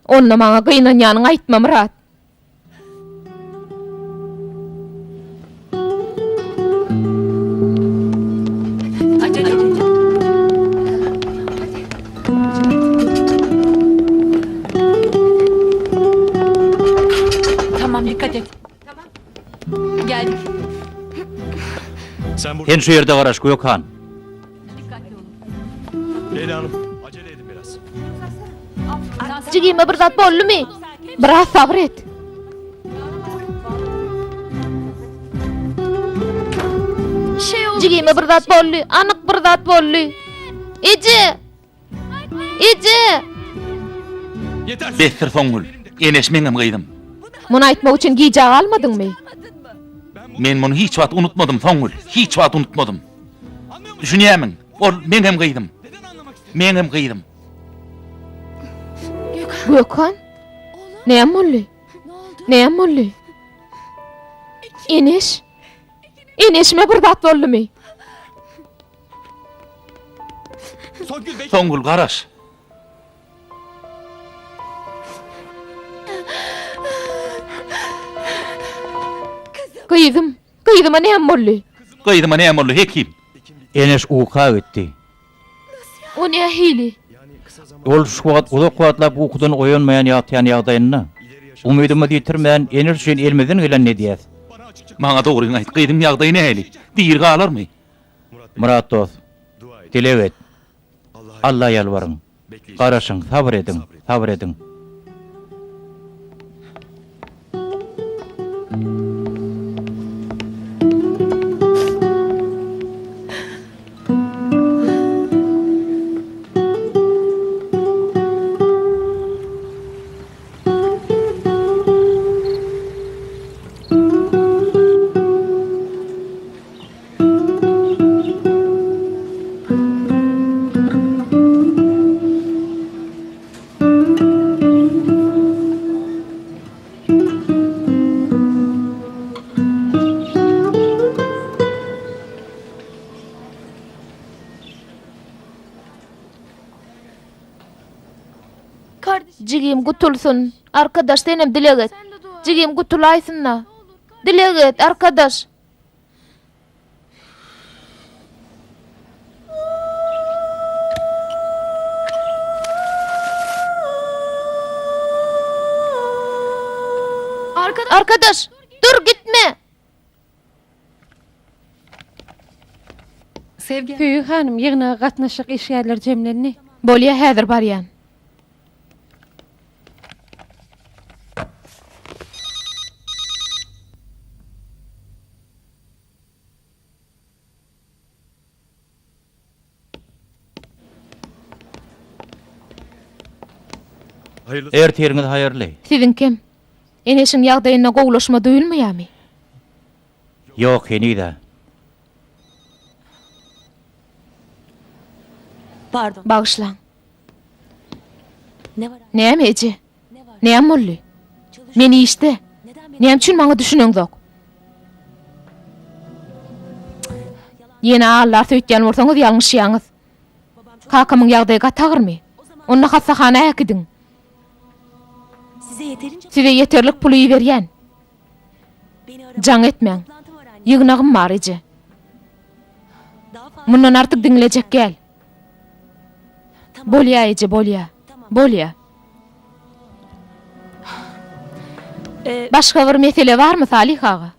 Onda maňa gynanýanyňy aýtma, Myrat. Tamam dikkat et. Geldik. Sen şu ýerde garaş, Gökhan. Dikkatli olun. Leyla Hanım acele edin biraz. Jigime bir zat boldumy? Biraz sabyr et. Jigime bir zat boldy, anyk bir zat boldy. Eje! Eje! Besdir Soňgül. Eneş meňem gyzym. Muny aýtmak üçin gijä galmadyňmy? Men muny hiç wagt unutmadym Soňgül. Hiç wagt unutmadym. Düşünýärmiň? Ol meňem gyzym. Meňem gyzym. Gökhan? Näme boldy? Näme boldy? Eneş? Eneşime bir zat boldumy? Soňgül garaş. Gyzym, gyzyma näme boldy? Gyzyma näme boldy, hekim? Eneş uka gitdi. O nähili? Ol şu wagt uzak wagtlap ukudan oýanmaýan ýatýan ýagdaýynda. Umydymyzy ýitirmän, Eneş üçin elimizden gelenini edýäs. Maňa dogryňy aýt, gyzyň ýagdaýy nähili? Diri galarmy? Myrat dost, dileg et. Alla ýalbaryň. Garaşyň, sabyr ediň, sabyr ediň. Jigim gutulsyn. Arkadaş senem dileg et. Jigim gutulaýsyn-da. Dileg et, arkadaş. Arkadaş, dur gitme. Söýgi hanym, ýygnaga gatnaşjak işgärler jemlendi. Bolýa, häzir barýan. Ertiriňiz haýyrly. Siziňkem. Eneşiň ýagdaýynda gowulaşma duýulmaýarmy? Ýok, heniz-ä. Bagyşlaň. Näme, eje? Näme boldy? Men işde. Näme üçin maňa düşüneňzok? Ýene aldarys öýtýän bolsaňyz ýalňyşýaňyz. Kakamyň ýagdaýy gaty agyrmy? Onda hassahana äkidiň. Size ýeterlik puly iberýän. Jaň etmäň. Ýygnagym bar, eje. Mundan artyk diňlejek gel. Bolýa, eje, bolýa. Bolýa. Başga bir mesele barmy, Salyh aga?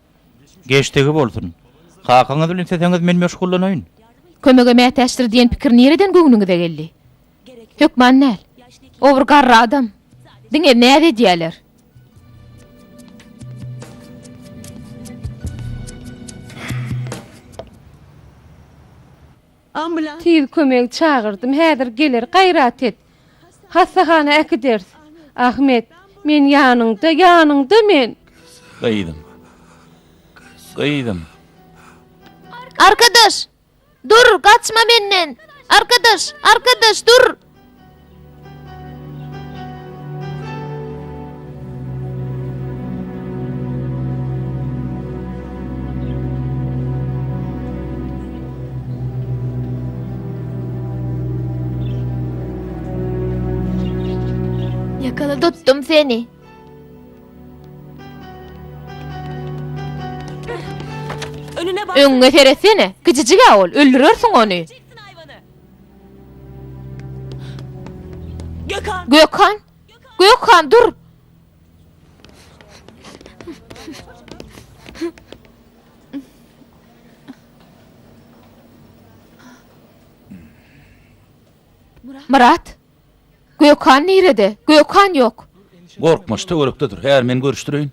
Geçdigi bolsun. Kakaňyz bilen isleseňiz men meşgullanaýyn. Kömege mätäçdir diýen pikir nireden göwnüňize geldi? Hökman däl. O bir garry adam. Diňe näz edýäler. Tiz kömegi çagyrdym, häzir geler, gaýrat et. Hassahana äkideris. Ahmet, men ýanyňda, ýanyňda men. Gyzym. Gyzym. Arkadaş! Dur, gaçma menden! Arkadaş, arkadaş, dur! Tutdum seni. Öňüňe seretsene, kiçijig-ä ol, öldürersiň ony. Gökhan! Gökhan, dur! Myrat! Gökhan nirede? Gökhan ýok. Gorkma, şu töwerekdedir. Häzir men görüşdireýin.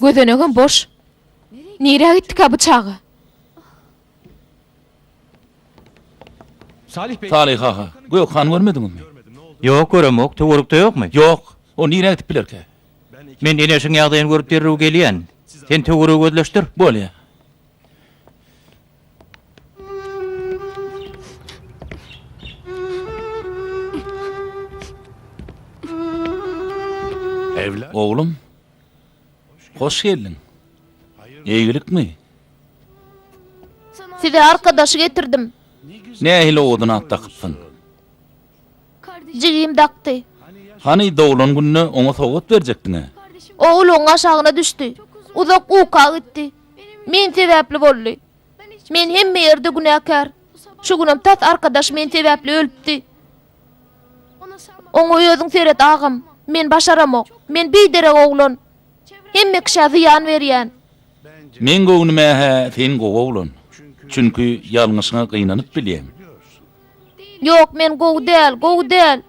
Gözenegem boş. Nirä gitdikä bu çaga? Salyh aga, Gökhany görmediňizmi? Ýok, göremok. Töwerekde ýokmy? Ýok. O nirä gidip bilerkä? Men Eneşiň ýagdaýyny görüp derrew gelýän. Sen töweregi gözleşdir. Bolýa. Oglum, hoş geldiň. Eýgilikmi? Size arkadaşy getirdim. Nähili owadan at dakypsyň. Jigim dakdy. Hany doglan gününe oňa sowgat berjekdiň-ä? O ulagyň aşagyna düşdi. Uzak uka gitdi. Men sebäpli boldy. Men hemme ýerde günäkär. Şu günem tas arkadaş men sebäpli ölüpdi. Oňa özüň seret agam. Men başaramok. Men biderek oglan. Hemme kişä zyýan berýän. Meň göwnüme-hä sen gowy oglan. Çünki ýalňyşyňa gynanyp bilýäň. Ýok, men gowy däl, gowy däl.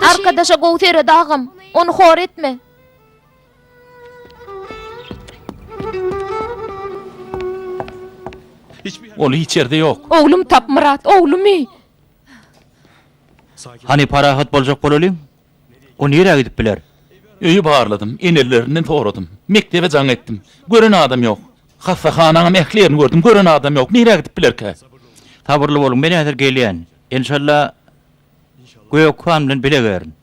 Arkadaşa gowy seret agam. Ony hor etme. Ol hiç ýerde ýok. Oglum tap Myrat, oglumy. Hany parahat boljak bolalyň. O nirä gidip biler? Öýi barladym, enelerinden soradym. Mekdebe jaň etdim. Gören adam ýok. Hassahanaňam ähli ýerini gördüm, gören adam ýok. Nirä gidip bilerkä? Sabyrly boluň, men häzir gelýän. Enşalla Gökhan bilen bile gerin.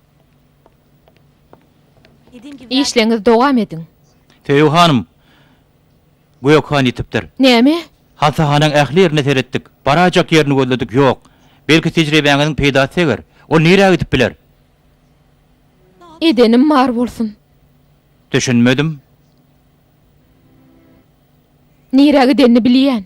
Işleňizi dowam ediň. Söýgi hanym, Gökhan ýitipdir. Näme? Hassahanaň ähli ýerine seretdik. Baraýjak ýerini gözledik, ýok. Belki tejribäňiziň peýdasy deger. Ol nirä gidip biler? Edenim bar bolsun. Düşünmedim. Nirä gidenini bilýän.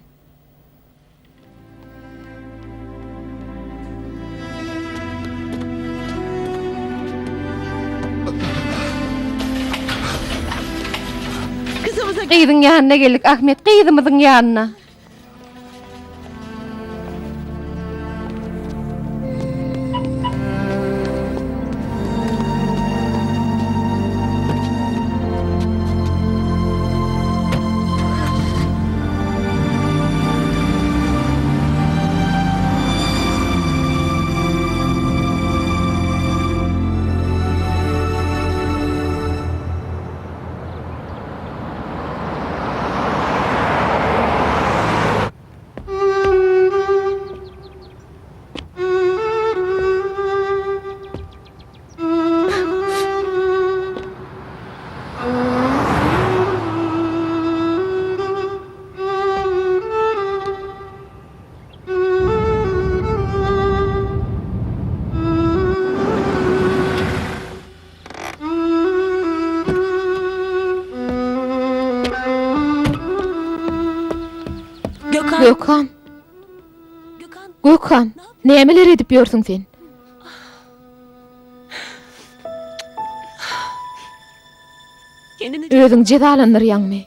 Gyzyň ýanyna geldik, Ahmet, gyzymyzyň ýanyna. Gökhan. Gökhan, nämeler edip ýörsüň sen? Özüňi jezalandyrýaňmy?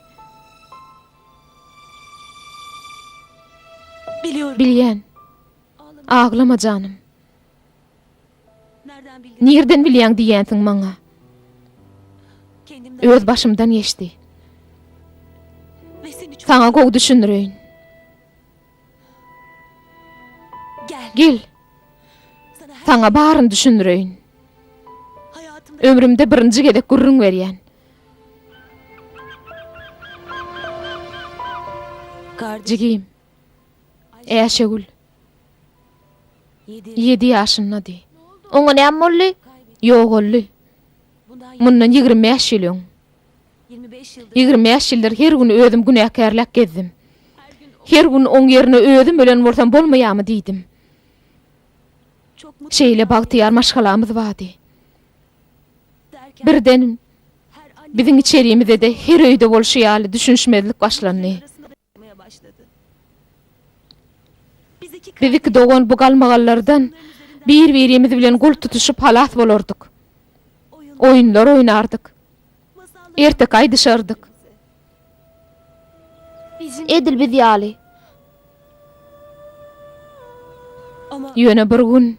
Bilýän. Aglama janym. Nirden bilýäň diýýänsiň maňa. Öz başymdan geçdi. Saňa gowy düşündireýin. Gel. Saňa baryny düşündireýin. Ömrümde birinji gezek gürrüň berýän. Jigim. Äşegül. Ýedi ýaşyndady. Oňa näme boldy? Ýogaldy. Mundan 25 ýyl öň. 25 ýyldyr her gün özüm günäkärläp gezdim. Her gün oň ýerine özüm ölen bolsam bolmaýarmy diýdim. Şeýle bagtyýar maşgalamyz bardy. Birden biziň içerimizde-de her öýde bolşy ýaly düşünişmezlik başlandy. Biz iki dogan bu galmagallardan bir-birimiz bilen gol tutuşyp halas bolardyk. Oýunlar oýnardyk. Erteki aýdyşardyk. Edil biz ýaly. Ýöne bir gün,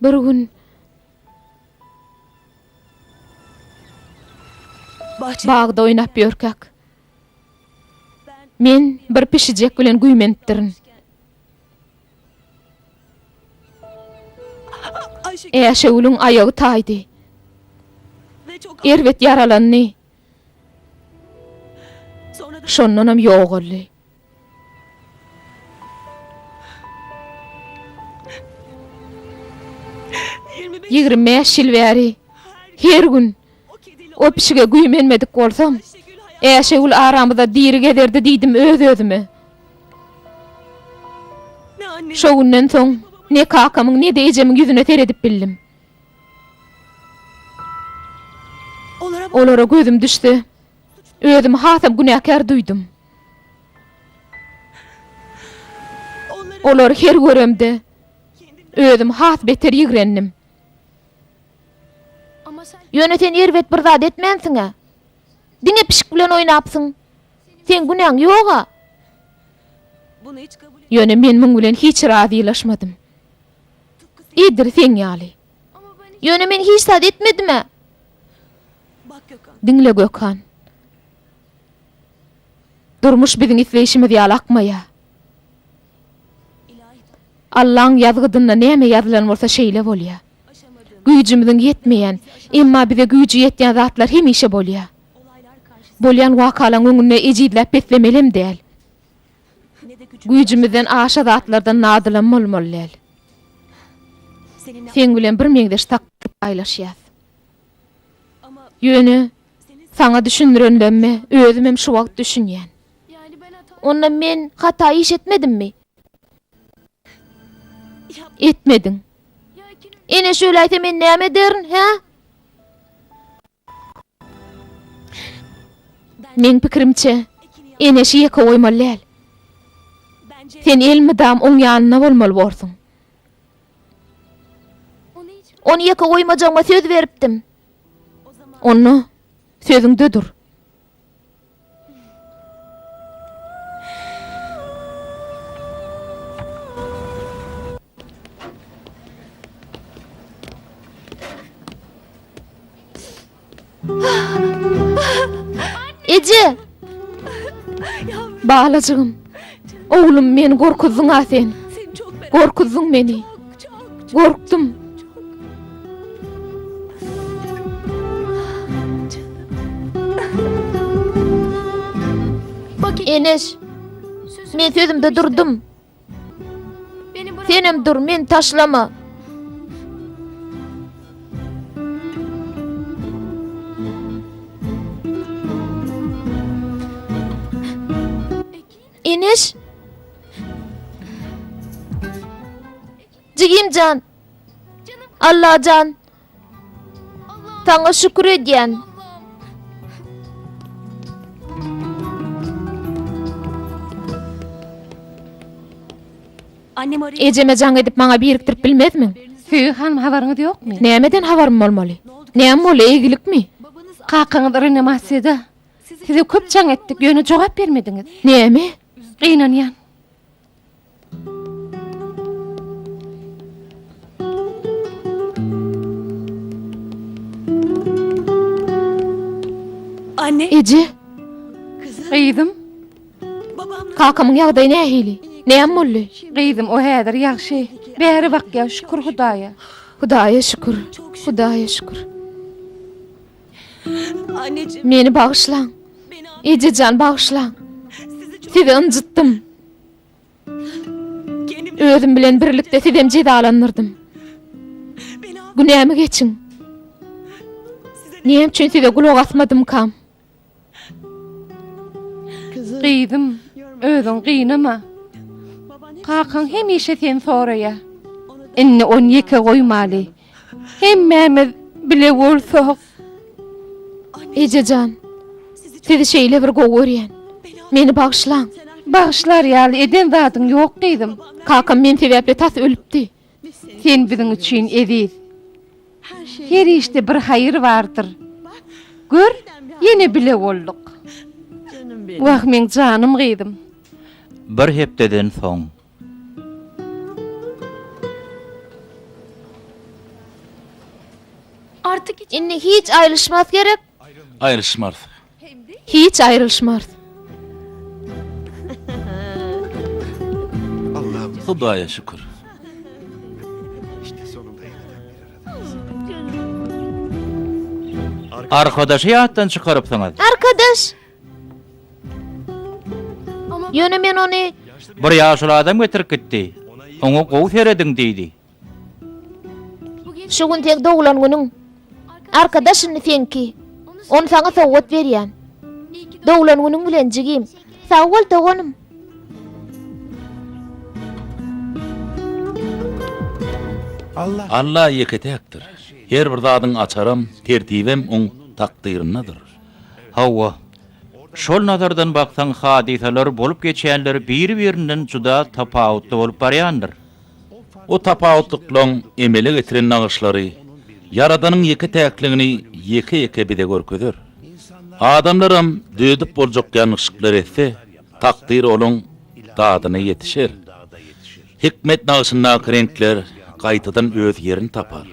bir gün bagda oýnap ýörkäk, Men bir pişijek bilen güýmenipdirin. Äşegülüň aýagy taýdy. Erbet ýaralandy. Şondanam ýogaldy. 25 ýyl bäri her gün o pişige güýmenmedik bolsam, Äşegül aramyzda diri gezerdi diýdim öz-özüme. Şo günden soň ne kakamyň, ne-de ejemiň ýüzüne seredip bildim. Olara gözüm düşse, özümi hasam günäkär duýdum. Olary her göremde, özümi has beter ýigrendim. Ýöne sen erbet bir zat etmänsiň-ä. Diňe pişik bilen oýnapsyň. Seň günäň ýog-a. Ýöne men muň bilen hiç razylaşmadym. Edil seň ýaly. Ýöne men hiç zat etmedim-ä. Diňle Gökhan. Durmuş biziň isleýşimiz ýaly akmaýar. Allaň ýazgydynda näme ýazylan bolsa şeýle bolýar. Güýjümiziň ýetmeýän, emma bize güýji ýetýän zatlar hemişe bolýar. Bolýan wakalaň öňünde ejizläp beslemelem däl. Güýjümizden aşa zatlardan nadylam bolmaly däl. Seň bilen bir meňzeş takdyr paýlaşýas. Ýöne saňa düşündirenlerime özümem şu wagt düşünýän. Onda men hata iş etmedimmi? Etmediň. Eneş öläýse men näme ederin, hä? Meň pikirimçe, Eneşi ýeke goýmaly däl. Sen elmydam oň ýanynda bolmaly borsuň. Ony ýeke goýmajagyma söz beripdim. Onda sözüňde dur. Eje! Balajygym. Oglum meni gorkuzdyň-a sen. Gorkuzdyň meni. Gorkdum. Eneş, men sözümde durdum. Senem dur, meni taşlama. Eneş. Jigim jan. Allajan. Saňa şükür edýän. Ejeme jaň edip maňa birikdirip bilmezmiň? Söýgi hanym habaryňyz ýokmy? Nämeden habarym bolmaly? Näme boldy, eýgilikmi? Kakaňyz reanimasiýada. Size köp jaň etdik, ýöne jogap bermediňiz. Näme? Gynanýan. Eje! Gyzym. Kakamyň ýagdaýy nähili? Näme boldy? Gyzym, o häzir ýagşy. Bäri bakýar, şükür Hudaýa. Hudaýa şükür, Hudaýa şükür. Meni bagyşlaň. Eje jan, bagyşlaň. Sizi ynjytdym. Özüm bilen birlikde sizem jezalandyrdym. Günämi geçiň. Näme üçin size gulak asmadymkam? Gyzym, özüň gynama. Kakaň hemişe seni soraýar. Indi ony ýeke goýmaly. Hemmämiz bile bolsak. Eje jan, sizi şeýle bir gowy görýän. Meni bagyşlaň. Bagyşlar ýaly eden zadyň ýok gyzym. Kakam men sebäpli tas ölüpdi. Sen biziň üçin eziz. Her işde bir haýyr bardyr. Gör, ýene bile bolduk. Wah, meň janym gyzym. Bir hepdeden soň. Indi hiç aýrylyşmas gerek? Aýrylyşmarys. Hiç aýrylyşmarys. Hudaýa şükür. Arkadaşy ýatdan çykarypsyňyz. Arkadaş! Ýöne men ony... Bir ýaşuly adam getirip gitdi. Oňa gowy serediň diýdi. Şu gün seň doglan günüň. Arkadaş indi seňki. Ony saňa sowgat berýän. Doglan günüň bilen jigim. Sag bol doganym. Alla ýeke-täkdir. Her bir zadyň açaram, tertibem oň takdyryndadyr. Hawa. Şol nazardan baksaň hadysalar bolup geçýänler biri-birinden juda tapawutly bolup barýandyr. O tapawutlyklaň emele getiren nagyşlary Ýaradanyň ýeke-täkligini ýeke-ýeke bize görkezer. Adamlaram düzedip boljak ýalňyşlyklar etse, takdyr olaň dadyna ýetişer. Hikmet nagşyndaky reňkler gaýtadan öz ýerini tapar.